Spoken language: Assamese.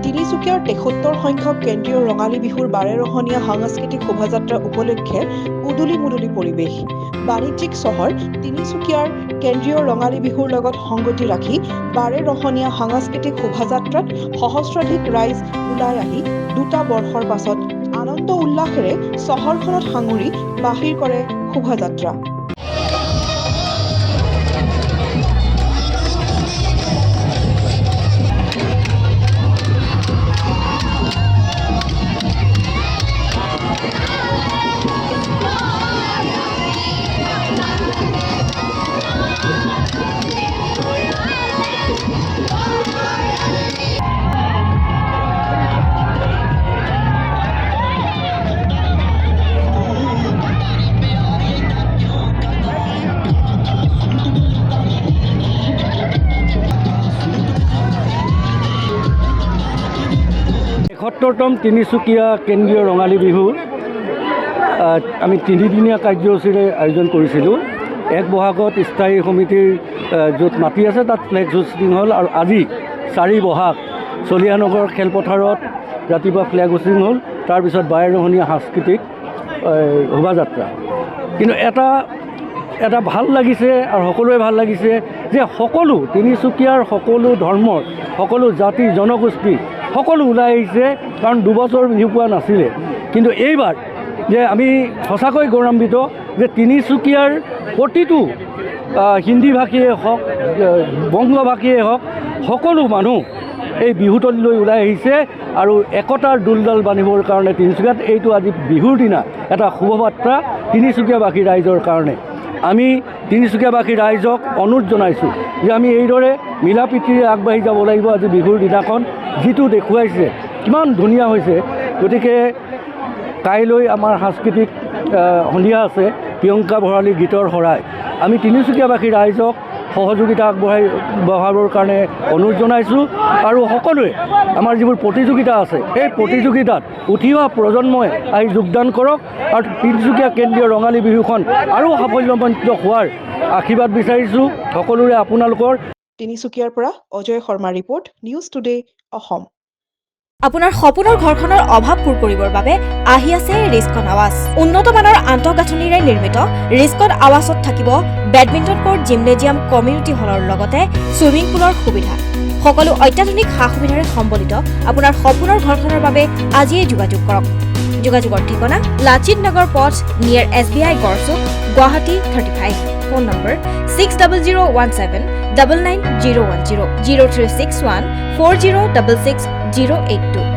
তিনিচুকীয়াৰ 73 সংখ্যক কেন্দ্ৰীয় ৰঙালী বিহুৰ বাৰেৰহণীয়া সাংস্কৃতিক শোভাযাত্ৰা উপলক্ষে উদুলি মুদুলি পৰিৱেশ। বাণিজ্যিক চহৰ তিনিচুকীয়াৰ কেন্দ্ৰীয় ৰঙালী বিহুৰ লগত সংগতি ৰাখি বাৰেৰহণীয়া সাংস্কৃতিক শোভাযাত্ৰাত সহস্ৰাধিক ৰাইজ ওলাই আহি দুটা বৰ্ষৰ পাছত আনন্দ উল্লাসেৰে চহৰখনত সাঙুৰি বাহিৰ কৰে শোভাযাত্ৰা। 71তম তিনিচুকীয়া কেন্দ্ৰীয় ৰঙালী বিহু আমি তিনিদিনীয়া কাৰ্যসূচীৰে আয়োজন কৰিছিলোঁ। 1 বহাগত স্থায়ী সমিতিৰ য'ত মাটি আছে তাত ফ্লেগ হোষ্টিং হ'ল আৰু আজি 4 বহাগ চলিহানগৰ খেলপথাৰত ৰাতিপুৱা ফ্লেগ হোষ্টিং হ'ল। তাৰপিছত বাৰেৰহণীয়া সাংস্কৃতিক শোভাযাত্ৰা। কিন্তু এটা ভাল লাগিছে আৰু সকলোৰে ভাল লাগিছে যে সকলো তিনিচুকীয়াৰ সকলো ধৰ্মৰ সকলো জাতি জনগোষ্ঠী সকলো ওলাই আহিছে, কাৰণ দুবছৰ বিহু পোৱা নাছিলে। কিন্তু এইবাৰ যে আমি সঁচাকৈ গৌৰৱান্বিত যে তিনিচুকীয়াৰ প্ৰতিটো হিন্দীভাষীয়ে হওক, বংগভাষীয়ে হওক, সকলো মানুহ এই বিহুতলীলৈ ওলাই আহিছে আৰু একতাৰ দোলডাল বান্ধিবৰ কাৰণে তিনিচুকীয়াত এইটো আজি বিহুৰ দিনা এটা শুভবাৰ্তা তিনিচুকীয়াবাসী ৰাইজৰ কাৰণে। আমি তিনিচুকীয়াবাসী ৰাইজক অনুৰোধ জনাইছোঁ যে আমি এইদৰে মিলা প্ৰীতিৰে আগবাঢ়ি যাব লাগিব। আজি বিহুৰ দিনাখন যিটো দেখুৱাইছে কিমান ধুনীয়া হৈছে। গতিকে কাইলৈ আমাৰ সাংস্কৃতিক সন্ধিয়া আছে, প্ৰিয়ংকা ভৰালী গীতৰ শৰাই। আমি তিনিচুকীয়াবাসী ৰাইজক সহযোগিতা বঢ়াবৰ কাৰণে অনুৰোধ জনাইছোঁ আৰু সকলোৱে আমাৰ যিবোৰ প্ৰতিযোগিতা আছে এই প্ৰতিযোগিতাত উঠি অহা প্ৰজন্মই আহি যোগদান কৰক আৰু তিনিচুকীয়া কেন্দ্ৰীয় ৰঙালী বিহুখন আৰু সাফল্যমণ্ডিত হোৱাৰ আশীৰ্বাদ বিচাৰিছোঁ সকলোৰে আপোনালোকৰ। তিনিচুকীয়াৰ পৰা Ajay Sharma report, News Today Assam. আপোনাৰ সপোনৰ ঘৰখনৰ অভাৱ পূৰ কৰিবৰ বাবে আহি আছে ৰিস্কন আৱাস। উন্নত মানৰ আন্তঃগাঁথনিৰে নিৰ্মিত ৰিস্কন আৱাসত থাকিব বেডমিণ্টন কোৰ্ট, জিমনেজিয়াম, কমিউনিটি হলৰ লগতে ছুইমিং পুলৰ সুবিধা। সকলো অত্যাধুনিক সা সুবিধাৰে সম্বলিত আপোনাৰ সপোনৰ ঘৰখনৰ বাবে আজিয়েই যোগাযোগ কৰক। যোগাযোগৰ ঠিকনা লাচিত নগৰ পথ, near SBI Garchuk, Guwahati 35। Phone number 6001799010, 0361 4066082।